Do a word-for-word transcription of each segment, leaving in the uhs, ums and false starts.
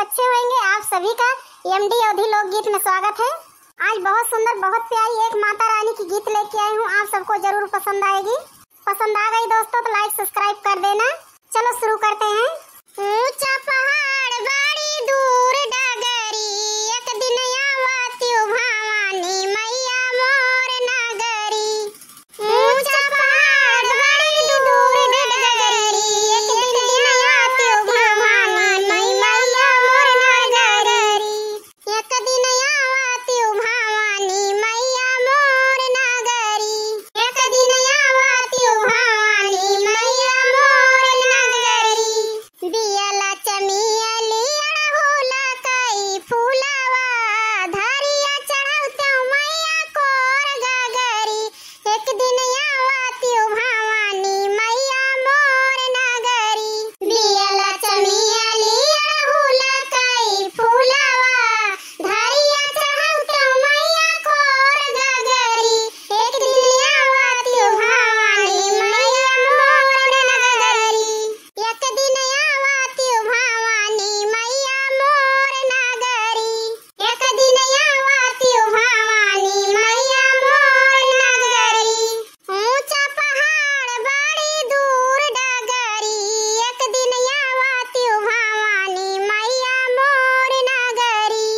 अच्छे होंगे। आप सभी का एमडी अवधी लोकगीत में स्वागत है। आज बहुत सुंदर, बहुत प्यारी एक माता रानी की गीत लेके आई हूँ, आप सबको जरूर पसंद आएगी। पसंद आ गई दोस्तों तो like subscribe कर देना। चलो शुरू करते हैं। ऊंचा पहाड़ बड़ी दूर डगरी, एक दिन आवा तिउ भवानी मैया मोर नगरी। ऊंचा पहाड़ बड़ी दूर डगरी, एक दिन आवा तिउ भवानी मैया मोर नगरी। एक दिन आवा तिउ भवानी मैया मोर नगरी, एक दिन आवा तिउ भवानी मैया मोर नगरी। बियला चमियली अड़हुल कई फूलवा, धरिया चढ़ौतेउ मैया कोर गगरी। एक दिन आवा तिउ भवानी मैया मोर नगरी। बियला चमियली अड़हुल कई फूलवा, धरिया चढ़ौतेउ मैया कोर गगरी। एक दिन आवा तिउ भवानी मैया मोर नगरी। एक दिन आवा तिउ भवानी मैया मोर नगरी। एक दिन आवा तिउ भवानी मैया मोर नगरी। ऊंचा पहाड़ बड़ी दूर डगरी, एक दिन आवा तिउ भवानी मैया मोर नगरी।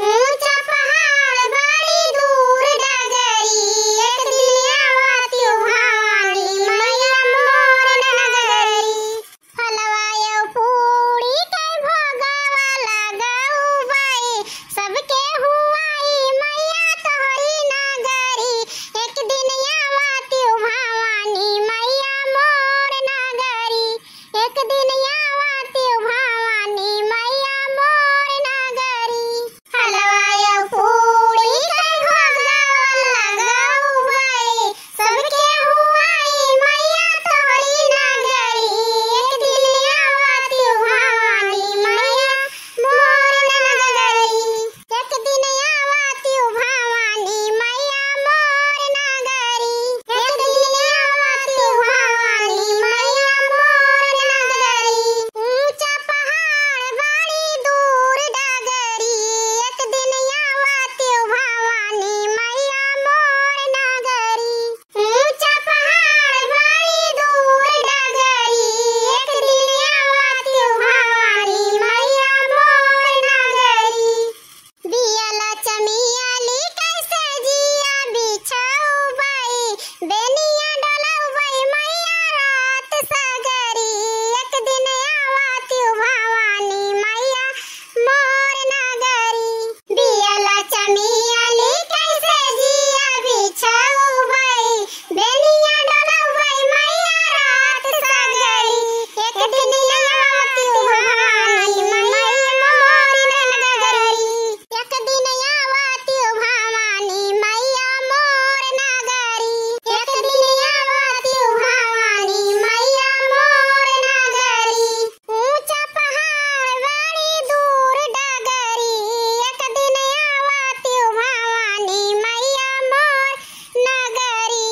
ऊंचा पहाड़ बड़ी दूर डगरी, एक दिन आवा तिउ भवानी मैया मोर नगरी। फलवा अउ पूड़ी के भोगवा लगाउबई, सबके हुआई मैया तोहरी नगरी। एक दिन आवा तिउ भवानी मैया मोर नगरी, एक दिन आवा तिउ भवानी मैया मोर नगरी। हलवा अउ पूड़ी के भोगवा लगाउबई, सबके हुआई मैया तोहरी नगरी। एक दिन आवा तिउ भवानी मैया मोर नगरी। एक दिन आवा तिउ भवानी मैया मोर नगरी। एक दिन आवा तिउ भवानी मैया मोर नगरी। ऊंचा पहाड़ बड़ी दूर डगरी, एक दिन आवा तिउ भवानी मैया मोर नगरी। ऊंचा पहाड़ बड़ी दूर डगरी, एक दिन आवा तिउ भवानी मैया मोर नगरी। बियला चमियली कइसे जिया बिछउबई, बेनिया डोलउबई मैया रात सगरी। एक दिन आवा तिउ भवानी मैया मोर नगरी। बियला चमियली कइसे जिया बिछउबई, बेनिया डोलउबई मैया रात सगरी। एक दिन आवा तिउ भवानी मैया मोर नगरी। एक दिन आवा तिउ भवानी मैया मोर नगरी। एक दिन आवा तिउ भवानी मैया मोर नगरी। ऊंचा पहाड़ बड़ी दूर डगरी, एक दिन आवा तिउ भवानी मैया मोर नगरी।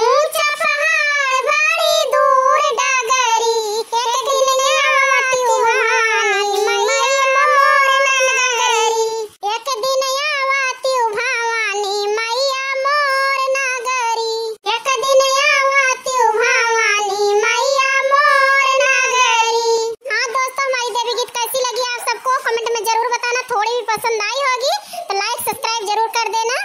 ऊंचा पहाड़ बड़ी दूर डगरी, एक दिन आवा तिउ भवानी मैया मोर नगरी। एक दिन आवा तिउ भवानी मैया मोर नगरी। एक दिन आवा तिउ भवानी मैया मोर नगरी। हाँ दोस्तों, हमारी देवी गीत कैसी लगी आप सबको comment में जरूर बताना। थोड़ी भी पसंद आई होगी तो like subscribe जरूर कर देना।